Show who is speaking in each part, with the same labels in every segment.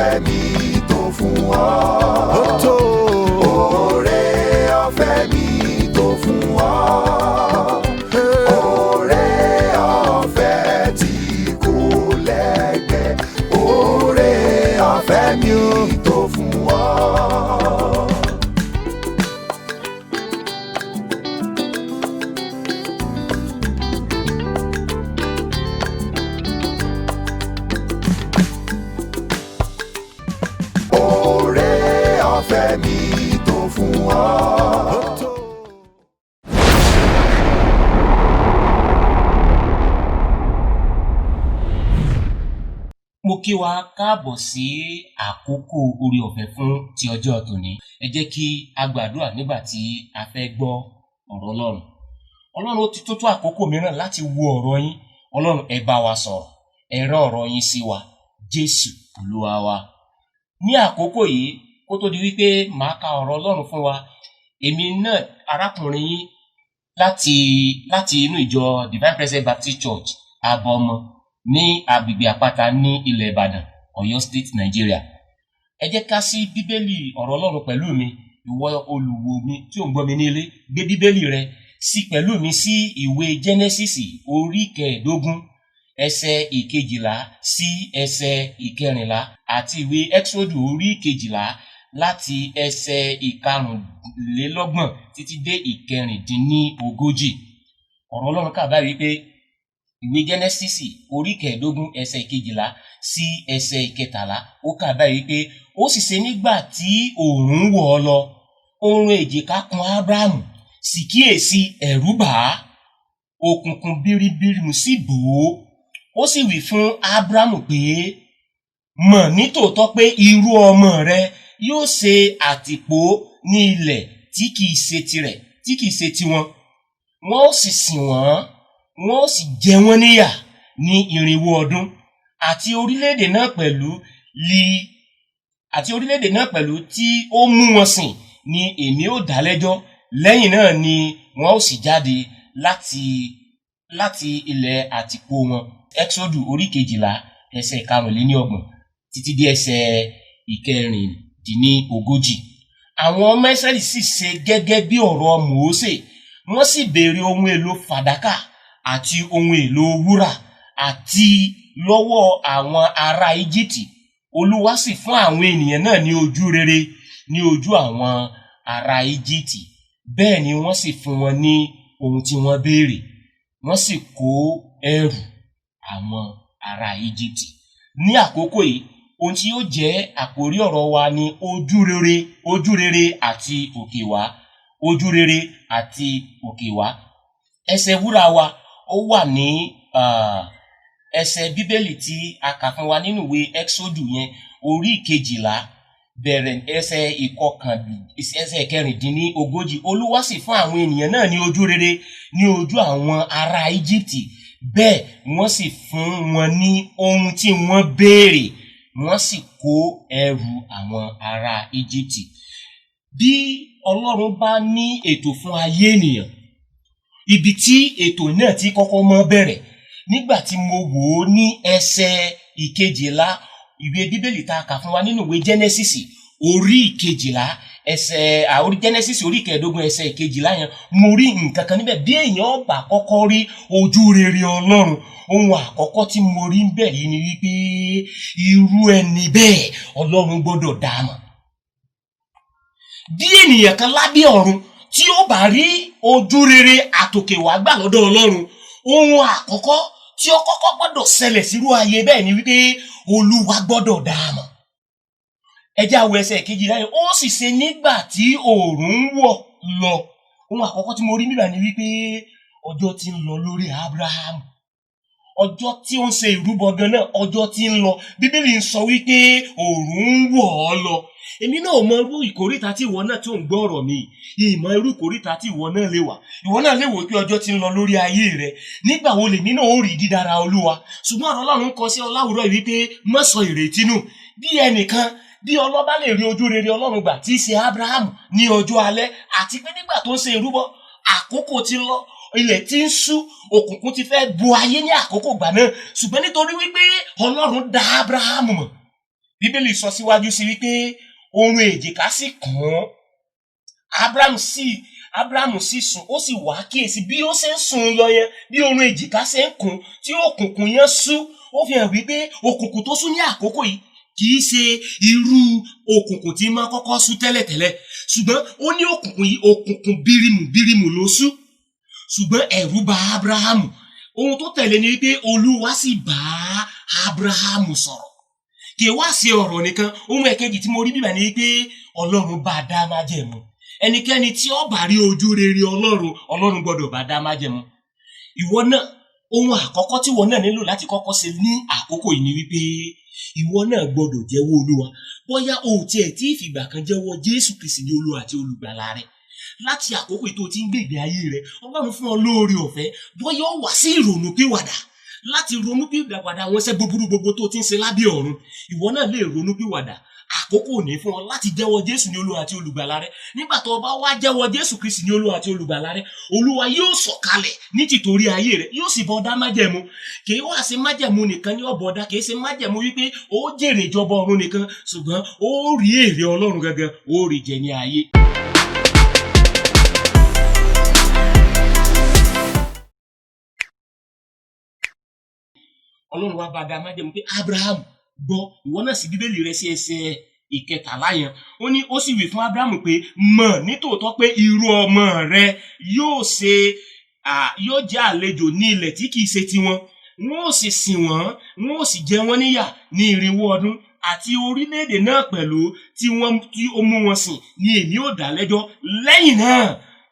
Speaker 1: Ọ̀fẹ́ mi tó fún ọ.
Speaker 2: Ó tó.
Speaker 1: Oore ọ̀fẹ́ mi tó fún ọ. Oore ọ̀fẹ́ tí kò lẹ́gbẹ́. Oore ọ̀fẹ́ mi tó fún ọ. Oore ọ̀fẹ́ mi tó fún ọ.
Speaker 2: Ó tó.
Speaker 3: Mo kí wa káàbọ̀ sí àkókò oore ọ̀fẹ́ fún ti ọjọ́ tòní. Ẹ jẹ́ kí a gbàdúrà nígbà tí a fẹ́ gbọ́ ọ̀rọ̀ Ọlọ́run. Ọlọ́run, ó ti tó tó àkókò mìíràn láti wo ọ̀rọ̀ yín. Ọlọ́run, ẹ bá wa sọ̀rọ̀, ẹ rán ọ̀rọ̀ yín sí wa. Jésù Olúwa wa. Ní àkókò yìí, kó tó di wípé màá ka ọ̀rọ̀ Ọlọ́run fún wa, èmi náà arákùnrin yín láti inú ìjọ Divine Presence Baptist Church, Abọ́mọ, ní agbègbè Àpáta ní ilẹ̀ Ìbàdàn, Ọ̀yọ́ State, Nigeria. Ẹ jẹ́ ká sí Bíbélì ọ̀rọ̀ Ọlọ́run pẹ̀lú mi. Ìwọ olùwò mi tí ò ń gbọ́ mi ní ilé, gbé Bíbélì rẹ sí pẹ̀lú mi sí ìwé Jẹ́nẹ́sísì orí 15, ẹsẹ̀ 12 sí ẹsẹ̀ 14, àti ìwé Ẹ́xódù orí 12 láti ẹsẹ̀ 25 títí dé 36. Ọ̀rọ̀ Ọlọ́run kà báyìí wípé ìwé Jẹ́nẹ́sísì orí 15, ẹsẹ̀ 12 sí ẹsẹ̀ 13, ó kà báyìí wípé ó sì ṣe nígbà tí òòrùn wọ̀ ọ́ lọ, oorun èjìká kun Ábúráhámù, sì kíyèsí, ẹ̀rù bà á, òkùnkùn biribirimu sì bò ó. Ó sì wí fún Ábúráhámù pé, mọ̀ nítòótọ́ pé irú ọmọ rẹ yóò ṣe àtìpó ní ilẹ̀ tí kìí ṣe tirẹ̀, tí kìí ṣe tiwọn. Wọ́n ó sì sìn wọ́n, wọ́n ó sì jẹ wọ́n níyà ní 400 ọdún. Àti orílẹ̀-èdè náà pẹ̀lú li àti orílẹ̀-èdè náà pẹ̀lú tí ó mú wọn sìn ni èmi ó dá lẹ́jọ́. Lẹ́yìn náà ni wọ́n ó sì jáde láti ilẹ̀ àtìpó wọn. Ẹ́xódù orí 12, ẹsẹ̀ 35 títí dé ẹsẹ̀ 36. Àwọn ọmọ Ísírẹ́lì sì ṣe gẹ́gẹ́ bí ọ̀rọ̀ Mósè. Wọ́n sì béèrè ohun èlò fàdákà àti ohun èlò wúrà àti lọ́wọ́ àwọn ará Íjíbítì. Olúwa sì fún àwọn ènìyàn náà ní ojú rere ní ojú àwọn ará Íjíbítì. Bẹ́ẹ̀ ni wọ́n sì fún wọn ní ohun tí wọ́n béèrè. Wọ́n sì kó ẹrù àwọn ará Íjíbítì. Ní àkókò yìí, ohun tí yóò jẹ́ àkórí ọ̀rọ̀ wa ni ojú rere, ojú rere àti òkè wá. Ojú rere àti òkè wá. Ẹsẹ̀ wúrà wa ó wà ní ẹsẹ̀ Bíbélì tí a kà fún wa nínú ìwé Ẹ́xódù yẹn, orí 12, bẹ̀rẹ̀ ẹsẹ̀ ẹsẹ̀ 36. Olúwa sì fún àwọn ènìyàn náà ní ojú rere ní ojú àwọn ará Íjíbítì. Bẹ́ẹ̀ wọ́n sì fún wọn ní ohun tí wọ́n béèrè. Wọ́n sì kó ẹrù àwọn ará Íjíbítì. Bí Ọlọ́run bá ní ètò fún ayé ènìyàn, ibi tí ètò náà ti kọ́kọ́ mọ́ bẹ̀rẹ̀, nígbà tí mo wò ó ní ẹsẹ̀ 12 ìwé Bíbélì tá a kà fún wa nínú ìwé Jẹ́nẹ́sísì orí 12, ẹsẹ̀ orí Jẹ́nẹ́sísì orí 15, ẹsẹ̀ 12 yẹn, mo rí nǹkan kan níbẹ̀. Bí èèyàn bá kọ́kọ́ rí ojú rere Ọlọ́run, ohun àkọ́kọ́ tí mo rí ń bẹ̀ yìí ni wípé irú ẹni bẹ́ẹ̀ Ọlọ́run gbọ́dọ̀ dá a mọ̀. Bí ènìyàn kan lábẹ́ ọ̀run tí ó bá rí ojú rere àtòkè wá gbà lọ́dọ̀ Ọlọ́run, ohun àkọ́kọ́ tí ó kọ́kọ́ gbọ́dọ̀ ṣẹlẹ̀ sírú ayé bẹ́ẹ̀ ni wípé Olúwa gbọ́dọ̀ dá a mọ̀. Ẹ jẹ́ á wo ẹsẹ̀ 12 yẹn. Ó sì ṣe nígbà tí òòrùn ń wọ̀ lọ. Ohun àkọ́kọ́ tí mo rí níbẹ̀ ni wípé ọjọ́ tí ń lọ lórí Abraham. Ọjọ́ tí ó ń ṣe ìrúbọ gan náà, ọjọ́ tí ń lọ. Bíbélì ń sọ wípé òòrùn ń wọ̀ ọ́ lọ. Èmi náà ò mọ irú ìkóríta tí ìwọ náà tí ò ń gbọ́ ọ̀rọ̀ mi. Ìmọ̀ irú ìkóríta tí ìwọ náà lè wà. Ìwọ náà lè wò pé ọjọ́ tí ń lọ lórí ayé rẹ. Nígbà wo lèmi náà ó rí dídára Olúwa? Ṣùgbọ́n ọ̀rọ̀ Ọlọ́run kọ sí ọ láwùrọ̀ yìí wípé má sọ ìrètí nù. Bí ẹnìkan bí ọlọ́ba lè rí ojú rere Ọlọ́run gbà tí í ṣe Abraham ní ọjọ́ alẹ́, àti pé nígbà tó ń ṣe ìrúbọ, àkókò ti lọ, ilẹ̀ tí ń ṣú, òkùnkùn ti fẹ́ bo ayé ní àkókò ìgbà náà. Ṣùgbọ́n nítorí wípé Ọlọ́run dá Abraham mọ̀, Bíbélì sọ síwájú sí wípé oorun èjìká sì kùn ún. Abraham sì sùn, ó sì wá kíyèsí bí ó ṣe ń sùn lọ yẹn, bí oorun èjìká ṣe ń kùn, tí òkùnkùn yẹn sú. Ó fi hàn wípé òkùnkùn tó sú ní àkókò yìí kì í ṣe irú òkùnkùn tí máa kọ́kọ́ sú tẹ́lẹ̀tẹ́lẹ̀, ṣùgbọ́n ó ní òkùnkùn yìí, òkùnkùn bírímù bírímù ló sú. Ṣùgbọ́n ẹ̀rù bà Abrahamu. Ohun tó tẹ̀lé ni wípé Olúwa sì bá Abrahamu sọ̀rọ̀. Kì í wá ṣe ọ̀rọ̀ nìkan. Ohun ẹ̀kejì tí mo rí bíbà ni wípé Ọlọ́run bá dá májẹ̀mú. Ẹnikẹ́ni tí ó bá rí ojú rere Ọlọ́run, Ọlọ́run gbọ́dọ̀ bá dá májẹ̀mú. Ìwọ náà, ohun àkọ́kọ́ tí ìwọ náà nílò láti kọ́kọ́ ṣe ní àkókò yìí ni wípé ìwọ náà gbọ́dọ̀ jẹ́wọ́ Olúwa. Bóyá o ò tiẹ̀ tí ìfìgbà kan jẹ́wọ́ Jésù Kristi ní Olúwa àti Olùgbàlà rẹ, láti àkókò yìí tó ti ń gbé ìgbé ayé rẹ, Ọlọ́run fún ọ lóore ọ̀fẹ́, bóyá ó wá sí ìrònúpìwàdà, láti ronúpìwàdà àwọn iṣẹ́ búburú gbogbo tó ti ń ṣe lábẹ́ ọ̀run. Ìwọ náà lè ronúpìwàdà. Àkókò ní fún ọ láti jẹ́wọ́ Jésù ní Olúwa àti Olùgbàlà rẹ. Nígbà tó o bá wá jẹ́wọ́ Jésù Kristi ní Olúwa àti Olùgbàlà rẹ, Olúwa yóò sọ̀kalẹ̀ ní tìtorí ayé rẹ, yóò sì bọ́ dá májẹ̀mú. Kì í wá ṣe májẹ̀mú nìkan ní ọ̀bọ̀dá, kì í ṣe májẹ̀mú wípé ó jèrè ìjọba ọ̀run nìkan, ṣùgbọ́n ó rí èrè Ọlọ́run gangan, ó rí jẹ ní ayé. Ọlọ́run wá bá dá májẹ̀mú pé Abraham gbọ́, ìwọ náà sì Bíbélì rẹ sí ẹsẹ̀ ìkẹtàlá yẹn. Ó ní ó sì wí fún Abraham pé mọ̀ nítòótọ́ pé irú ọmọ rẹ yóò ṣe yóò jẹ́ àlejò ní ilẹ̀ tí kìí ṣe tiwọn, wọn ó sì sìn wọ́n, wọn ó sì jẹ wọ́n níyà ní 400 ọdún, àti orílẹ̀-èdè náà pẹ̀lú tí wọ́n tí ó mú wọn sìn ni èmi ó dá lẹ́jọ́. Lẹ́yìn náà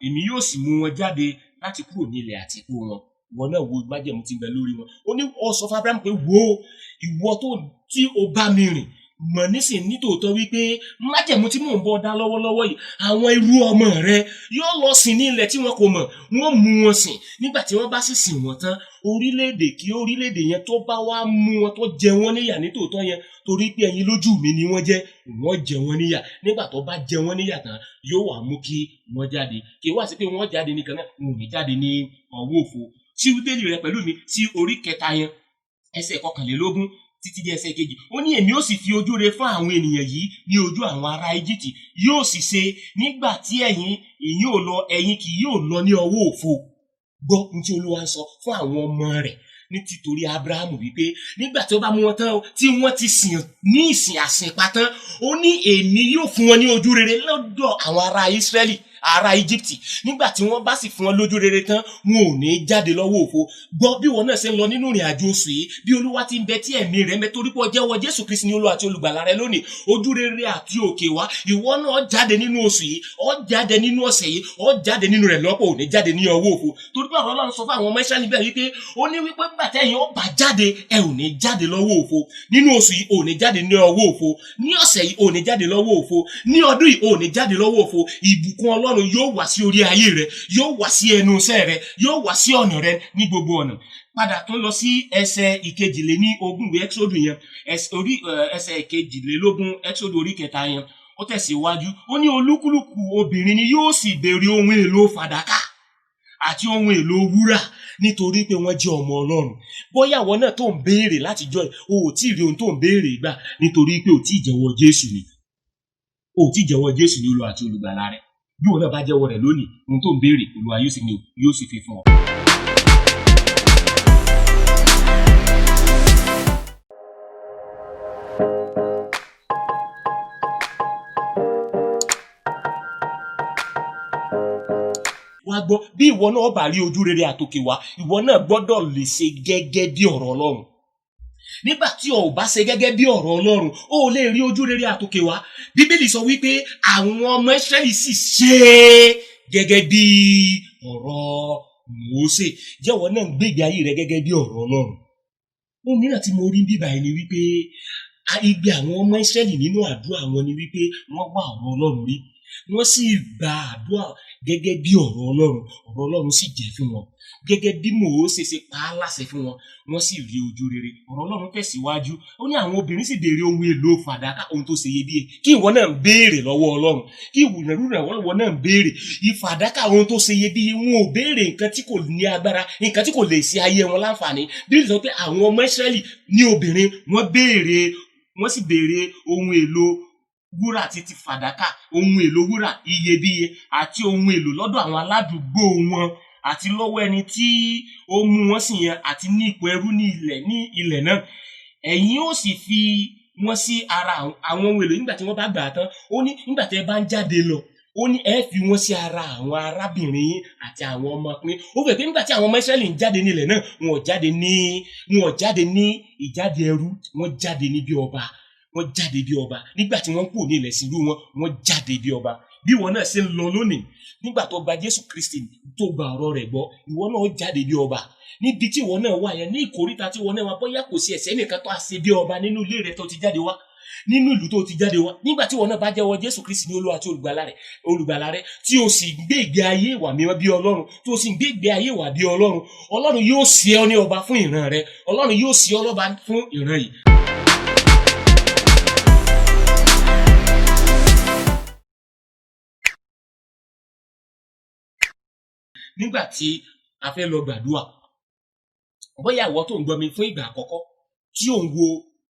Speaker 3: èmi yóò sì mú wọn jáde láti kúrò ní ilẹ̀ àtìpó wọn. Ìwọ náà wo májẹ̀mú tí ń bẹ lórí wọn. Ó ní ó sọ fún Abraham pé wo ìwọ tó tí o bá mi rìn, mọ̀ nísìn nítòótọ́ wípé májẹ̀mú tí mò ń bọ́ dá lọ́wọ́lọ́wọ́ yìí, àwọn irú ọmọ rẹ yóò lọ sìn ní ilẹ̀ tí wọn kò mọ̀, wọ́n mú wọn sìn. Nígbà tí wọ́n bá sì sìn wọ́n tán, orílẹ̀-èdè kí orílẹ̀-èdè yẹn tó bá wá mú wọn tó jẹ wọ́n níyà nítòótọ́ yẹn, torí pé ẹ̀yin lójú mi ni wọ́n jẹ́, wọ́n jẹ wọ́n níyà. Nígbà tó bá jẹ wọ́n níyà tán, yóò wá mú kí wọ́n jáde. Kì í wá sí pé wọ́n jáde nìkan náà, wọn ò ní jáde ní ọwọ́ òfo. Sí Bíbélì rẹ pẹ̀lú mi sí orí kẹta yẹn, ẹsẹ̀ 21 títí dé ẹsẹ̀ 2. Ó ní èmi ó sì fi ojú rere fún àwọn ènìyàn yìí ní ojú àwọn ará Íjíbítì, yóò sì ṣe nígbà tí ẹ̀yin ìyín ò lọ, ẹ̀yin kì yóò lọ ní ọwọ́ òfo. Gbọ́ ohun tí Olúwa ń sọ fún àwọn ọmọ rẹ̀ ní títorí Abrahamu wípé nígbà tí ó bá mú wọn tán, tí wọ́n ti sìn ní ìsìn àsìnpa tán, ó ní èmi yóò fún wọn ní ojú rere lọ́dọ̀ àwọn ará Ísírẹ́lì, ará Íjíbítì. Nígbà tí wọ́n bá sì fún wọn lójú rere tán, wọn ò ní jáde lọ́wọ́ òfo. Gbọ́ bí wọn náà ṣe ń lọ nínú ìrìn àjò oṣù yìí, bí Olúwa ti ń bẹ tí ẹ̀mí rẹ̀ mẹ́, torí pé ó jẹ́wọ́ Jésù Kristi ní Olúwa àti Olùgbàlà rẹ lónìí, ojú rere àti òkè wá, ìwọ náà jáde nínú oṣù yìí, ó jáde nínú ọ̀sẹ̀ yìí, ó jáde nínú rẹ̀ lọ́pọ̀, ò ní jáde ní ọwọ́ òfo. Torí pé ọ̀rọ̀ Ọlọ́run sọ fún àwọn ọmọ Ísírẹ́lì bẹ́ẹ̀ wípé ó ní wípé nígbà tẹ́yin ó bá jáde, ẹ ò ní jáde lọ́wọ́ òfo. Nínú oṣù yìí, ò ní jáde ní ọwọ́ òfo. Ní ọ̀sẹ̀ yìí, ò ní jáde lọ́wọ́ òfo. Ní ọdún yìí, ò ní jáde lọ́wọ́ òfo. Ìbùkún Ọlọ́run yóò wá sí orí ayé rẹ, yóò wá sí ẹnu iṣẹ́ rẹ, yóò wá sí ọ̀nà rẹ ní gbogbo ọ̀nà. Padà tún lọ sí ẹsẹ̀ 22 ìwé Ẹ́xódù yẹn, ẹsẹ̀ 22 Ẹ́xódù orí kẹta yẹn. Ó tẹ̀síwájú, ó ní olúkúlùkù obìnrin ni yóò sì béèrè ohun èlò fàdákà àti ohun èlò wúrà, nítorí pé wọ́n jẹ́ ọmọ Ọlọ́run. Bóyá àwọn náà tó ń béèrè látijọ́ ẹ̀, o ò tí ì rí ohun tó ń béèrè gbà, nítorí pé o ò tí ì jẹ́wọ́ Jésù ni. O ò tí ì jẹ́wọ́ Jésù ní Olúwa àti Olùgbàlà rẹ. Bí òun náà bá jẹ́wọ́ rẹ̀ lónìí, ohun tó ń béèrè, Olúwa yóò sì ní yóò sì fi fún ọ. Wá gbọ́, bí ìwọ náà bá rí ojú rere àtòkè wá, ìwọ náà gbọ́dọ̀ lè ṣe gẹ́gẹ́ bí ọ̀rọ̀ Ọlọ́run. Nígbà tí o ò bá ṣe gẹ́gẹ́ bí ọ̀rọ̀ Ọlọ́run, o ò lè rí ojú rere àtòkè wá. Bíbélì sọ wípé àwọn ọmọ Ísírẹ́lì sì ṣe gẹ́gẹ́ bí ọ̀rọ̀ Mósè. Jẹ́wọ́ náà ń gbé ìgbé ayé rẹ gẹ́gẹ́ bí ọ̀rọ̀ Ọlọ́run. Ohun mìíràn tí mo rí bíbá yìí ni wípé igbe àwọn ọmọ Ísírẹ́lì nínú àdúrà wọn ni wípé wọ́n wá ọ̀rọ̀ Ọlọ́run rí, wọ́n sì gba àdúrà gẹ́gẹ́ bí ọ̀rọ̀ Ọlọ́run, ọ̀rọ̀ Ọlọ́run sì jẹ́ fún wọn gẹ́gẹ́ bí Mósè ṣe pa á láṣẹ fún wọn, wọ́n sì rí ojú rere. Ọ̀rọ̀ Ọlọ́run tẹ̀síwájú, ó ní àwọn obìnrin sì béèrè ohun èlò fàdákà, ohun tó ṣe iyebíye. Kí ìwọ náà ń béèrè lọ́wọ́ Ọlọ́run, kí ìwọ náà ń béèrè ìfàdákà, ohun tó ṣe iyebíye. Wọn ò béèrè nǹkan tí kò ní agbára, nǹkan tí kò lè ṣe ayé wọn láǹfààní. Bíbélì sọ pé àwọn ọmọ Ísírẹ́lì ní obìnrin wọ́n béèrè Wọ́n sì béèrè ohun èlò wúrà àti ti fàdákà, ohun èlò wúrà iyebíye àti ohun èlò lọ́dọ̀ àwọn aládùúgbò wọn àti lọ́wọ́ ẹni tí ó mú wọn sìn yẹn àti ní ipò ẹrú ní ilẹ̀ náà. Ẹ̀yin ó sì fi wọ́n sí ara àwọn ohun èlò nígbà tí wọ́n bá gbà á tán. Ó ní nígbà tí ẹ bá ń jáde lọ, ó ní ẹ fi wọ́n sí ara àwọn arábìnrin yín àti àwọn ọmọkùnrin. Ó fẹ́ pé nígbà tí àwọn ọmọ Ísírẹ́lì ń jáde nílẹ̀ náà, wọn ò jáde ní ìjáde ẹrú, wọ́n jáde ní bí ọba. Wọ́n jáde bí ọba nígbà tí wọ́n kúrò ní ilẹ̀ ìsìnrú wọn. Wọ́n jáde bí ọba. Bí ìwọ náà ṣe ń lọ lónìí, nígbà tó gba Jésù Kristi, tó gba ọ̀rọ̀ rẹ̀ gbọ́, ìwọ náà ó jáde bí ọba níbi tí ìwọ náà wà yẹn, ní ìkóríta tí ìwọ náà wà. Bóyá kò sí ẹ̀ṣẹ̀ nìkan tó a ṣe bí ọba nínú ilé rẹ tó ti jáde wá, nínú ìlú tó ti jáde wá. Nígbà tí ìwọ náà bá jẹ́wọ́ Jésù Kristi ní Olúwa àti olùgbàlà rẹ, tí o sì gbé ìgbé ayé ìwà mímọ́ bí Ọlọ́run, tí o sì gbé ìgbé ayé ìwà bí Ọlọ́run, Ọlọ́run yóò ṣe ọ́ ní ọba fún ìran rẹ. Ọlọ́run yóò ṣe ọ́ lọ́ba fún ìran yìí. Nígbà tí a fẹ́ lọ gbàdúrà, bóyá ìwọ tó ń gbọ́ mi fún ìgbà àkọ́kọ́, tí ò ń wo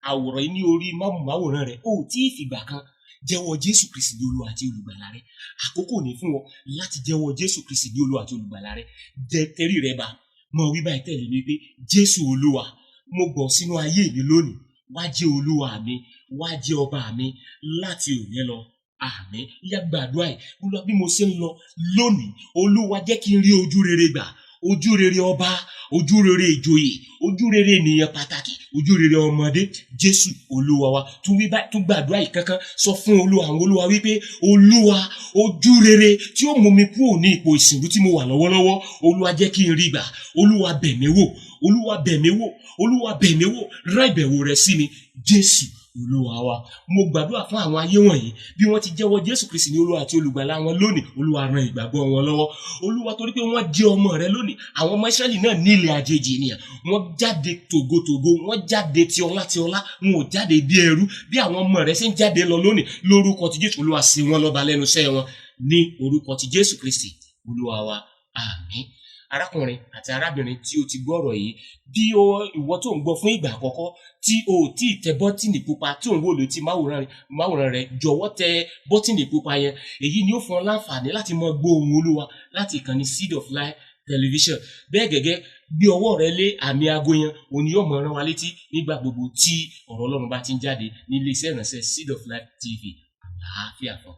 Speaker 3: àwòrán yìí ní orí móhùnmáwòrán rẹ, o ò tí ì fìgbà kan jẹ́wọ́ Jésù Kristi ní Olúwa àti olùgbàlà rẹ, àkókò ní fún ọ láti jẹ́wọ́ Jésù Kristi ní Olúwa àti olùgbàlà rẹ. Jẹ́ tẹrí rẹ ba, mọ wí báyìí tẹ̀lé mi pé, "Jésù Olúwa, mo gbọ́ sínú ayé mi lónìí. Wá jẹ́ Olúwa mi, wá jẹ́ ọba mi láti òní lọ. Àmín." Yá, gbàdúrà yìí. "Olúwa, bí mo ṣe ń lọ lónìí, Olúwa, jẹ́ kí n rí ojú rere gbà, ojú rere ọba, ojú rere ìjòyè, ojú rere ènìyàn pàtàkì, ojú rere ọmọdé." Jésù Olúwa wa. Tún wí báyìí, tún gbàdúrà yìí kankan. Sọ fún Olúwa àwọn olúwa wípé, "Olúwa, ojú rere tí ó mú mi kúrò ní ipò ìsìnrú tí mo wà lọ́wọ́lọ́wọ́, Olúwa, jẹ́ kí n rí gbà. Olúwa, bẹ̀ mí wò. Olúwa, bẹ̀ mí wò. Olúwa, bẹ̀ mí wò. Rán ìbẹ̀wò rẹ sí mi." Jésù Olúwa wa. Mo gbàdúrà fún àwọn ayé wọ̀nyí, bí wọ́n ti jẹ́wọ́ Jésù Kristi ní Olúwa àti olùgbàlà wọn lónìí, Olúwa, ran ìgbàgbọ́ wọn lọ́wọ́. Olúwa, torí pé wọ́n jẹ́ ọmọ rẹ lónìí. Àwọn ọmọ Ísírẹ́lì náà ní ilẹ̀ àjèjì ènìyàn, wọ́n jáde tògótògó, wọ́n jáde ti ọlá ti ọlá, wọn ò jáde bí ẹrú. Bí àwọn ọmọ rẹ ṣe ń jáde lọ lónìí, lórúkọ ti Jésù, Olúwa, ṣe wọ́n lọ́ba lẹ́nu iṣẹ́ wọn, ní orúkọ ti Jésù Kristi Olúwa wa. Àmín. Arákùnrin àti arábìnrin tí o ti gbọ́ ọ̀rọ̀ yìí, bí o ìwọ tó ń gbọ́ fún ìgbà àkọ́kọ́, tí o ò tí ì tẹ bọ́tìnì pupa tí ò ń wò létí máwòrán rẹ, jọ̀wọ́ tẹ bọ́tìnì pupa yẹn. Èyí ni ó fún ọ láǹfààní láti mọ gbọ́ ohùn Olúwa láti ìkànnì Seed of Life Television. Bẹ́ẹ̀ gẹ́gẹ́, gbé ọwọ́ rẹ lé àmì aago yẹn, òun ni yóò mọ rán wa létí nígbà gbogbo tí ọ̀rọ̀ Ọlọ́run bá ti ń jáde ní iléeṣẹ́ ìránṣẹ́ Seed of Life TV. Àlàáfíà fún ọ.